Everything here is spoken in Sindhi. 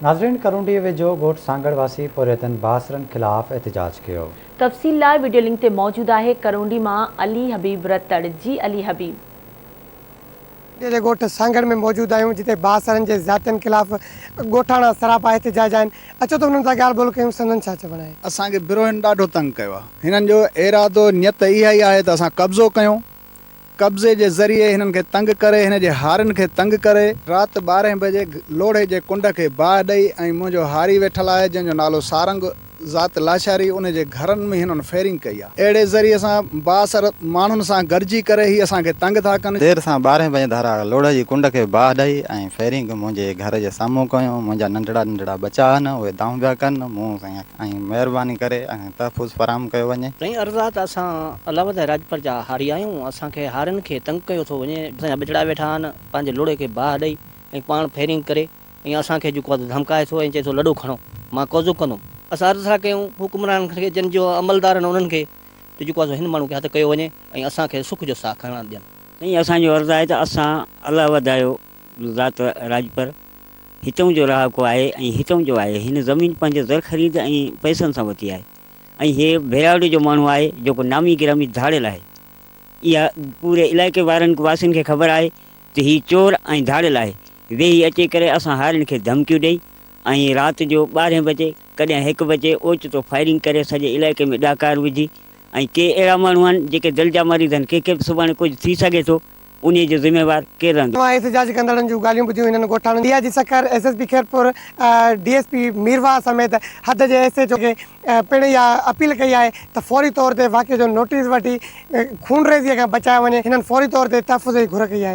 ناظرين ڪرونڊي ويجهو ڳوٺ سانگهڙ واسي پورهيتن بااثرن خلاف احتجاج ڪيو. تفصيل لاء وڊيو لنڪ تي موجود آهي ڪرونڊي مان علي حبيب رتڙ جي علي حبيب. ڪرونڊي جي ڳوٺ سانگهڙ ۾ موجود آهيون جتي بااثرن جي زيادتين خلاف ڳوٺاڻا سراپا احتجاج آهن اچو ته انهن سان ڳالهه ٻولهه ڪيون سندن ڇا چوڻ آهي. اسان کي بروهين ڏاڍو تنگ ڪيو آهي هنن جو ارادو نيت اها ئي آهي ته اسان قبضو ڪيون قبضي جي ذريعي هنن کي تنگ ڪري، هن جي هارين کي تنگ ڪري، رات ٻارهين بجي لوڙهي جي ڪنڊ کي باهه ڏئي ۽ منهنجو هاري ويٺل آهي جنهن جو نالو سارنگ ذات لاشاري ان جي گهرن ۾ هنن فيرنگ ڪئي آهي. اهڙي ذريعي سان بااثر ماڻهن سان گڏجي ڪري هي اسان کي تنگ ٿا ڪن. دير سان ٻارهين بجي ڌارا لوڙهي جي ڪنڊ کي باهه ڏئي ۽ فيرنگ منهنجي گهر جي سامهون ڪيون، منهنجا ننڍڙا ننڍڙا ٻچا آهن اهي دانهون پيا ڪن، مون سائين ۽ مهرباني ڪري تحفظ فراهم ڪيو وڃي. سائين عرض آ ته اسان الله وڌائي راڄپر جا هاري آهيون اسان کي هارين کي تنگ ڪيو ٿو وڃي اسان جا ٻچڙا ويٺا آهن پنهنجي لوڙهي کي باهه ڏئي ۽ پاڻ فيرنگ ڪري ۽ اسان کي جيڪو آ ڌمڪائي ٿو ۽ چئي ٿو لڏو کڻو مان قوضو ڪندم اسان عرض ٿا ڪيون حڪمرانن کي جن جو عملدار آهن انهن کي ته جيڪو آ سو هن ماڻهو کي هٿ ڪيو وڃي ۽ اسان کي سک جو ساهه کڻڻ ڏين. سائين اسان جو عرض آهي ته اسان الله وڌايو ذات راڄپر هتئون جو رهاڪو آهي ۽ هتئون جو آهي. هن زمين پنهنجي زرخريد ۽ پئسن سان ورتي آهي ۽ هي ڀيراوڙي جو ماڻهو آهي جيڪو نامي گرامي ڌاڙيل آهي. اها پوري علائقي وارن واسين کي خبر آهي ته هي چور ۽ ڌاڙيل آهي. ويهي اچي ڪري اسان هارين کي ڌمڪيون ڏئي ۽ رات جو ٻارهين بجي ڪڏهن هڪ بجي اوچتو فائرنگ ڪري سڄي علائقي ۾ ڏاڪار وجهي ۽ ڪي اهڙا ماڻهو آهن جيڪي دل جا مريض آهن ڪنهن کي به سڀاڻي ڪجهه ٿي سگهي ٿو. انهيء جو ذميوار ڪير رهندو؟ اوهان احتجاج ڪندڙن جون ڳالهيون ٻڌيون هنن ڳوٺاڻن D I G Sukkur, S S P Khairpur, D S P Mirwah سميت حد جي ايس ايڇ او کي پڻ اها اپيل ڪئي آهي ته فوري طور تي واقعي جو نوٽيس وٺي خونريزي کان بچايو وڃي هنن فوري طور تي تحفظ جي گهر ڪئي آهي.